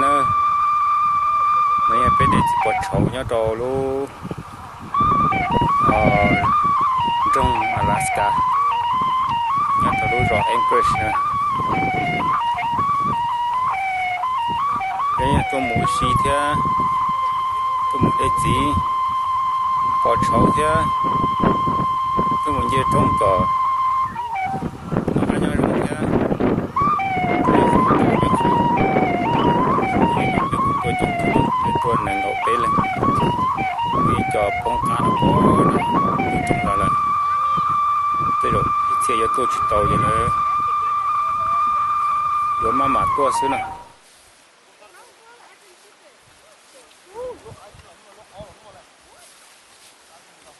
No yog peb dej txiv pos tshauv nyob rau lub nroog Alaska, nyob rau lub zos Anchorage na. Peb tuaj mus ua si thiab tuaj mus dej txiv pos tshauv thiab tuaj mus nce roob kom noj qab nyob zoo thiab. Tuaj coob, tuaj nees nkaum peb leeg, ib co poob qab rau pem roob los lawm. Tej zaum ib txhia yuav tuaj tsis tau ces lawv yuav maj mam tuaj xwb na.